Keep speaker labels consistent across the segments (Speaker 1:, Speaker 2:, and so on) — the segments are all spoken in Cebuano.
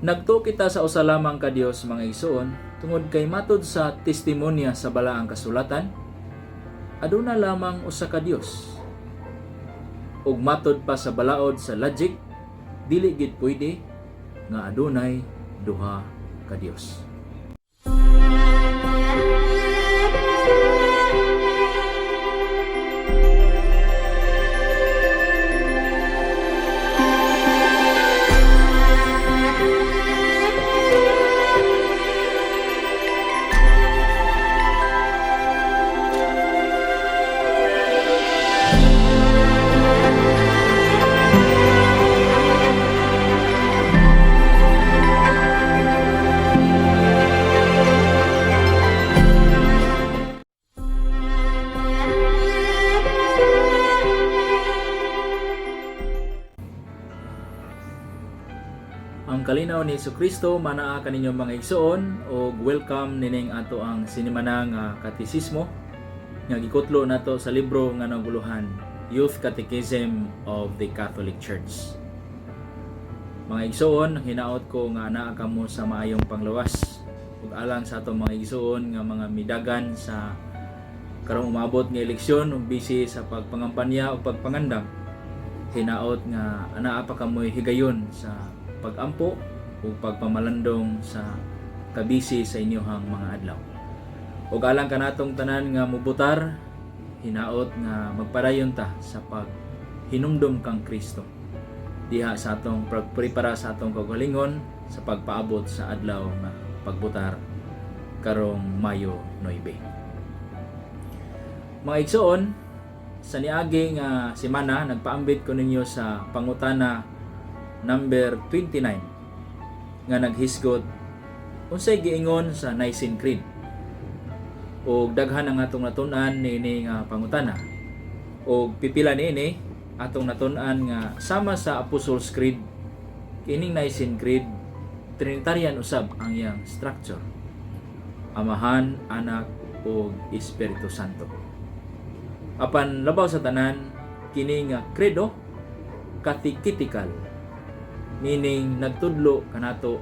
Speaker 1: Nagtuo kita sa usa lamang ka Dios, mga igsoon, tungod kay matud sa testimonya sa Balaang Kasulatan, aduna lamang usa ka Dios. Ug matud pa sa balaod sa logic, dili gid pwede nga adunay duha ka Dios. Ang kalinaw ni Kristo manaa kaninyo, mga igsoon, og welcome nining ato ang sinimana nga katisismo nga gikutlo nato sa libro nga naguluhan Youth Catechism of the Catholic Church. Mga igsoon, hinaot ko nga naa kamo sa maayong panglawas ug alang sa atong mga igsoon nga mga midagan sa karong umabot nga eleksyon ug busy sa pagpangampanya ug pagpangandam, hinaot nga anaa pa kamoy higayon sa pagampo ug pagpamalandong sa kabisi sa inyohang mga adlaw. Ug alang kanatong tanan nga mubutar, hinaot nga magpadayon ta sa paghinumdom kang Kristo diha sa atong pagprepara sa atong kaugalingon sa pagpaabot sa adlaw nga pagbutar karong Mayo 9. Mga igsoon, sa niagi nga semana nagpaambit ko ninyo sa pangutana number 29 nga naghisgot unsay giingon sa Nicene Creed. Og daghan ang atong natun-an niini nga pangutana. Og pipila niini atong natun-an nga sama sa Apostles' Creed, kining Nicene Creed Trinitarian usab ang iyang structure. Amahan, Anak ug Espiritu Santo. Apan labaw sa tanan, kini nga credo catechetical, meaning nagtudlo kanato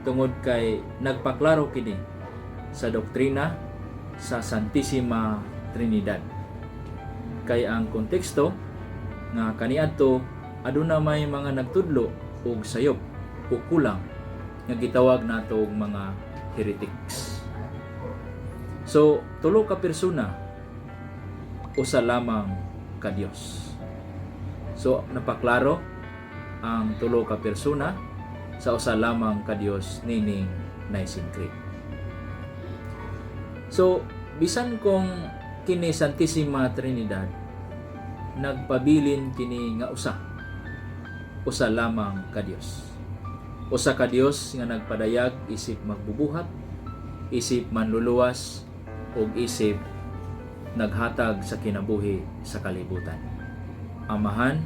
Speaker 1: tungod kay nagpaklaro kini sa doktrina sa Santissima Trinidad. Kay ang konteksto nga kaniadto aduna may mga nagtudlo og sayop o kulang nga gitawag nato og mga heretics. So, tulo ka persona, usa lamang ka Dios. So, napaklaro ang tulo ka persona sa usa lamang ka Dios nining Nicene Creed. So, bisan kung kini Santissima Trinidad nagpabilin kini nga usa. Usa lamang ka Dios. Usa ka Dios nga nagpadayag isip magbubuhat, isip manluluwas ug isip naghatag sa kinabuhi sa kalibutan. Amahan,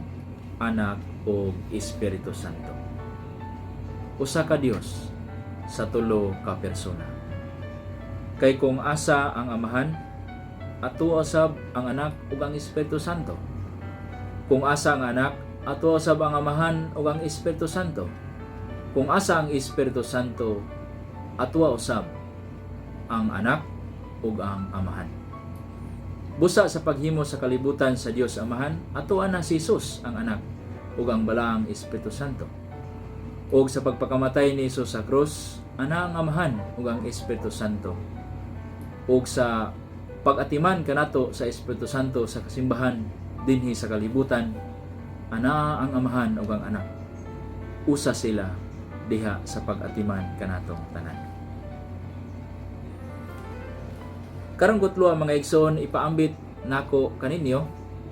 Speaker 1: Anak ug Espiritu Santo. Usa ka Dios sa tulo ka persona. Kay kung asa ang Amahan, ato usab ang Anak ug ang Espiritu Santo. Kung asa ang Anak, ato usab ang Amahan ug ang Espiritu Santo. Kung asa ang Espiritu Santo, ato usab ang Anak ug ang Amahan. Busa sa paghimo sa kalibutan sa Dios Amahan, ato ana si Jesus ang Anak ug ang Balaang Espiritu Santo. Ug sa pagpakamatay ni Jesus sa krus, ana ang Amahan ug ang Espiritu Santo. Ug sa pag-atiman kanato sa Espiritu Santo sa kasimbahan dinhi sa kalibutan, ana ang Amahan ug ang Anak. Usa sila diha sa pag-atiman kanatong tanan. Karong kutlo, mga igsoon, ipaambit nako kaninyo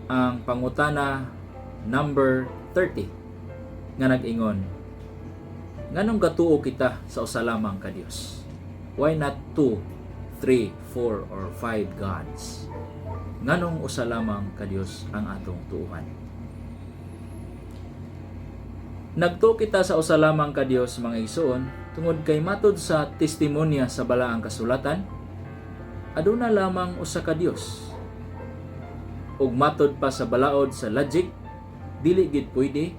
Speaker 1: ang pangutana number 30 nga nag-ingon: Nganong gatuo kita sa usa lamang ka Dios? Why not 2, 3, 4 or 5 gods? Nganong usa lamang ka Dios ang atong tuuhan? Nagtuo kita sa usa lamang ka Dios, mga igsoon, tungod kay matud sa testimonya sa Balaang Kasulatan, aduna lamang usa ka Dios. Ug matud pa sa balaod sa logic, dili gid pwede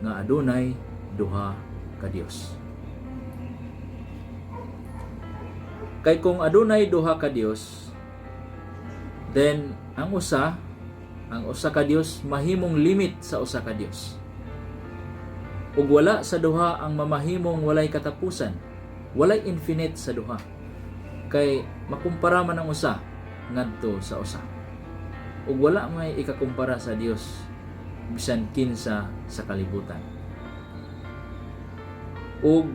Speaker 1: nga adunay duha ka Dios. Kay kung adunay duha ka Dios, then ang usa ka Dios mahimong limit sa usa ka Dios. Ug wala sa duha ang mamahimong walay katapusan, walay infinite sa duha. Kay makumpara man ang usa ngadto sa usa. Ug wala may ikakumpara sa Dios bisan kinsa sa kalibutan. Ug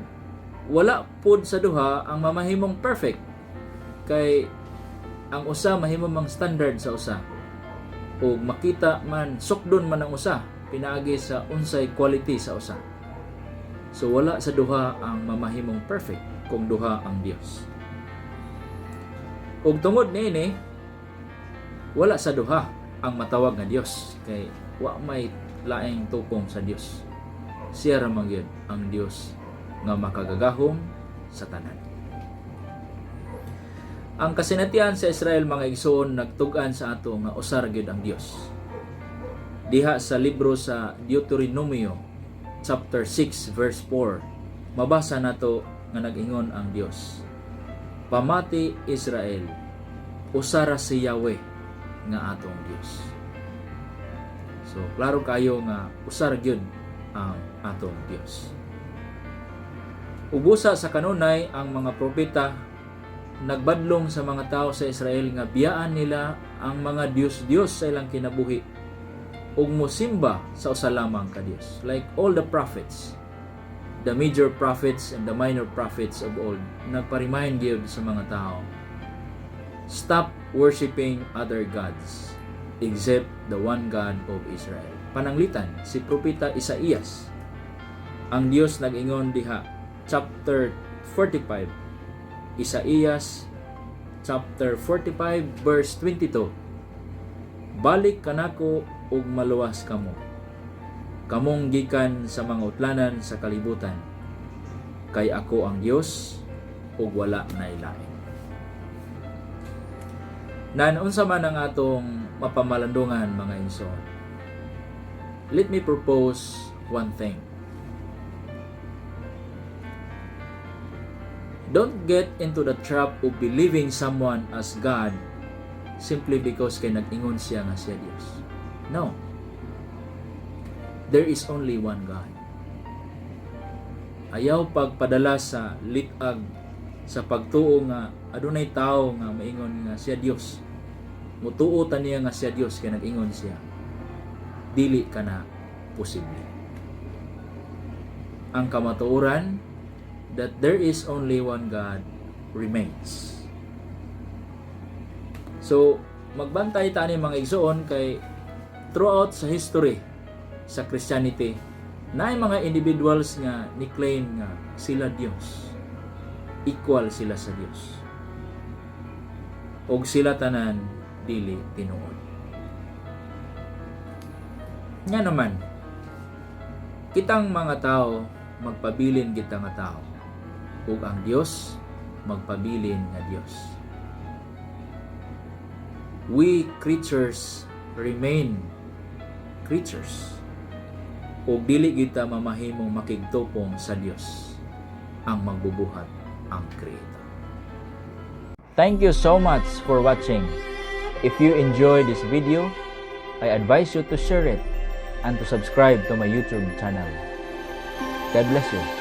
Speaker 1: wala pod sa duha ang mamahimong perfect, kay ang usa mahimo mang standard sa usa ug makita man, sukdon man ang usa pinaagi sa unsay quality sa usa. So wala sa duha ang mamahimong perfect kung duha ang Dios. Ug tungod niini, wala sa duha ang matawag nga Dios, kay wa may laing tupong sa Dios. Siya ra man gyud ang Dios nga makagagahom sa tanan. Ang kasinatian sa Israel, mga igsoon, nagtug-an sa ato nga usa ra gyud ang Dios. Diha sa libro sa Deuteronomio chapter 6 verse 4, mabasa nato nga nag-ingon ang Dios: "Pamati, Israel, usa ra si Yahweh nga atong Dios." So klaro kayo nga usa ra gyud ang atong Dios. Ug busa sa kanunay, ang mga propeta nagbadlong sa mga tao sa Israel nga biyaan nila ang mga Diyos-Diyos sa ilang kinabuhi ug mosimba sa usa lamang ka Dios. Like all the prophets, the major prophets and the minor prophets of old, nagpa-remind gyud sa mga tao, stop worshiping other gods except the one God of Israel. Pananglitan, si Propeta Isaías, ang Dios nag-ingon diha, chapter 45, Isaías chapter 45 verse 22: "Balik kanako ug maluwas kamo, kamong gikan sa mga utlanan sa kalibutan, kay ako ang Dios ug wala nay lain." Nan unsa man ang atong mapamalandungan, mga igsoon, let me propose one thing. Don't get into the trap of believing someone as God simply because kay nag-ingon siya nga siya Dios. No. There is only one God. Ayaw pagpadala sa litag sa pagtuo nga adunay tao nga maingon nga siya Dios. Mutuo ta niya nga siya Dios kay nag-ingon siya. Dili kana posible. Ang kamatuoran that there is only one God remains. So, magbantay ta ni, mga igsoon, kay throughout sa history sa Christianity, naay mga individuals nga ni-claim nga sila Dios. Equal sila sa Dios. Og sila tanan dili tinuod. Nga naman, kitang mga tao, magpabilin kita nga tao, ug ang Dios magpabilin nga Dios. We creatures remain creatures. Ug dili kita mamahimong makigtupong sa Dios, ang magbubuhat, ang Creator. Thank you so much for watching. If you enjoyed this video, I advise you to share it and to subscribe to my YouTube channel. God bless you.